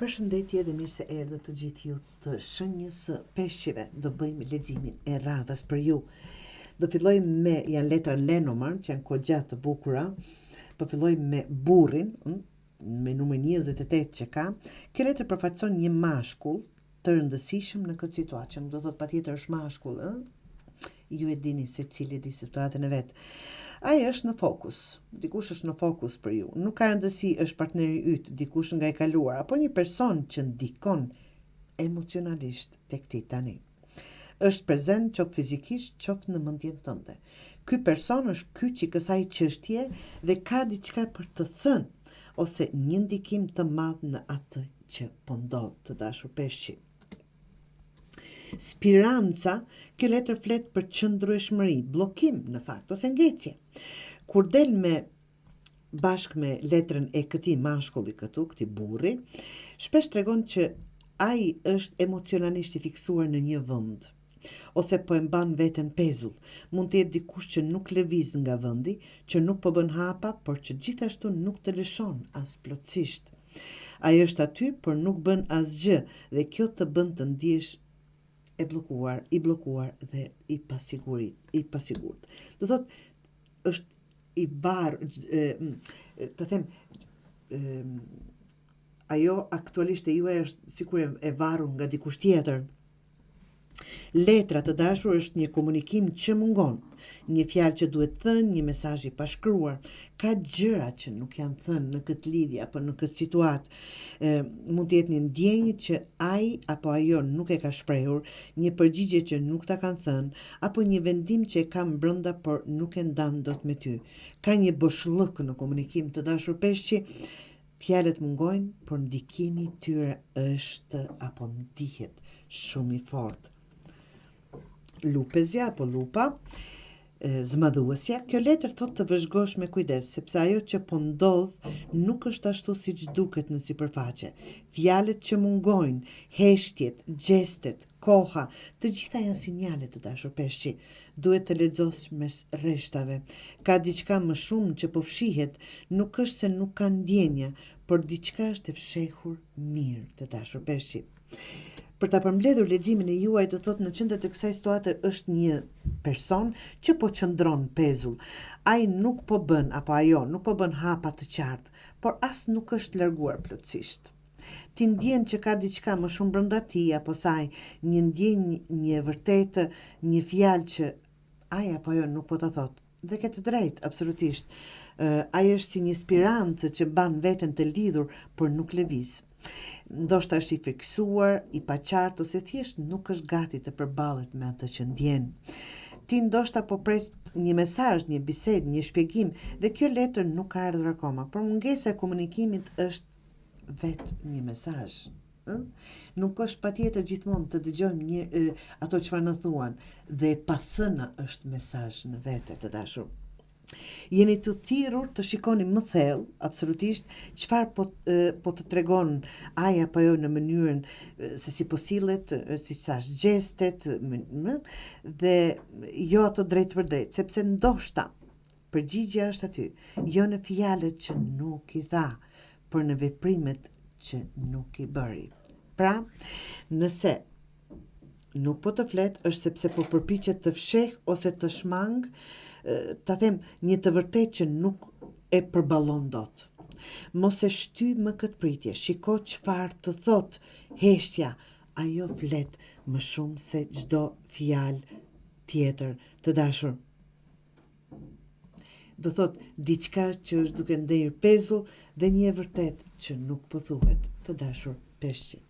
Përshëndetje dhe mirë se erdhët të gjithë ju të shenjës së peshqive. Do bëjmë leximin e radhës për ju. Do fillojmë me janë letra Lenormand, që janë goxha të bukura. Po fillojmë me burrin, hm, me numrin 28 që ka. Kjo letër përfaqëson një mashkull të rëndësishëm në këtë situatë, që nuk do thotë patjetër është mashkull, ë? Ju e dini secili e di situatën e vet. Ai është në fokus. Dikush është në fokus për ju. Nuk ka rëndësi është partneri yt, dikush nga e kaluara, apo një person që ndikon emocionalisht tek ti tani. Është prezent qoftë fizikisht, qoftë në mendjen tënde. Ky person është kyç i kësaj çështje dhe ka diçka për të thënë ose një ndikim të madh në atë që po ndodh, të dashur peshqi. Spiranca, kjo letër flet për qëndrueshmëri, bllokim në fakt ose ngecje. Kur del me bashkë me letrën e këtij mashkulli këtu, këtij burri, shpesh tregon që ai është emocionalisht i fiksuar në një vend ose po e mban veten pezull. Mund të jetë dikush që nuk lëviz nga vendi, që nuk po bën hapa, por që gjithashtu nuk të lëshon as plotësisht. Ai është aty, por nuk bën asgjë dhe kjo të bën të ndihesh e bllokuar, i bllokuar dhe i pasigurit, i pasigurt. Do thotë është i var, të them, ajo aktualisht e juaj është sikur e varur nga dikush tjetër. Letra të dashur është një komunikim që mungon, një fjalë që duhet thënë, një mesazh i pashkruar. Ka gjëra që nuk janë thënë në këtë lidhje apo në këtë situatë. E, mund të jetë një ndjenjë që ai apo ajo nuk e ka shprehur, një përgjigje që nuk ta kanë thënë, apo një vendim që e kam brenda por nuk e ndan dot me ty. Ka një boshllëk në komunikim të dashur peshqi, Fjalët mungojnë, por ndikimi i tyre është apo ndihet shumë i fortë. Lupezja apo lupa, zmadhuesja, kjo letër thotë të vëzhgosh me kujdes, sepse ajo që po ndodh nuk është ashtu siç duket në sipërfaqe. Fjalët që mungojnë, heshtjet, gjestet, koha, të gjitha janë sinjale të dashur peshqi. Duhet të lexosh mes rreshtave. Ka diçka më shumë që po fshihet, nuk është se nuk ka ndjenja, por diçka është e fshehur mirë, të dashur peshqi. Për ta përmbledhur leximin e juaj do thotë në qendër të kësaj situate është një person që po qëndron pezull. Ai nuk po bën apo ajo nuk po bën hapa të qartë, por as nuk është larguar plotësisht. Ti ndjen që ka diçka më shumë brenda tij apo saj, një ndjenjë, një e vërtetë, një fjalë që ai apo ajo nuk po ta thotë. Dhe ke të drejtë, absolutisht. Ai është si një spirancë që mban veten të lidhur, por nuk lëviz. Ndoshta është i frikësuar, i paqartë ose thjesht nuk është gati të përballet me atë që ndjen. Ti ndoshta po pret një mesazh, një bisedë, një shpjegim dhe kjo letër nuk ka ardhur akoma, por mungesa e komunikimit është vetë një mesazh. Ë? Nuk është patjetër gjithmonë të dëgjojmë një e, ato çfarë na thuan dhe e pathëna është mesazh në vete të dashur. Jeni të thirrur të shikoni më thellë, absolutisht, çfarë po e, po të tregon ai apo ajo në mënyrën se si po sillet, siç thashë, gjestet, më, dhe jo ato drejtpërdrejt, sepse ndoshta Përgjigja është aty, jo në fjalët që nuk i tha, por në veprimet që nuk i bëri. Pra, nëse nuk po të flet, është sepse po përpiqet të fsheh ose të shmang, ta them, një të vërtetë që nuk e përballon dot. Mos e shty më këtë pritje, shiko çfarë të thotë heshtja, ajo flet më shumë se çdo fjalë tjetër të dashur. Do thotë diçka që është duke ndenjur pezull dhe një e vërtetë që nuk po thuhet, të dashur peshqi.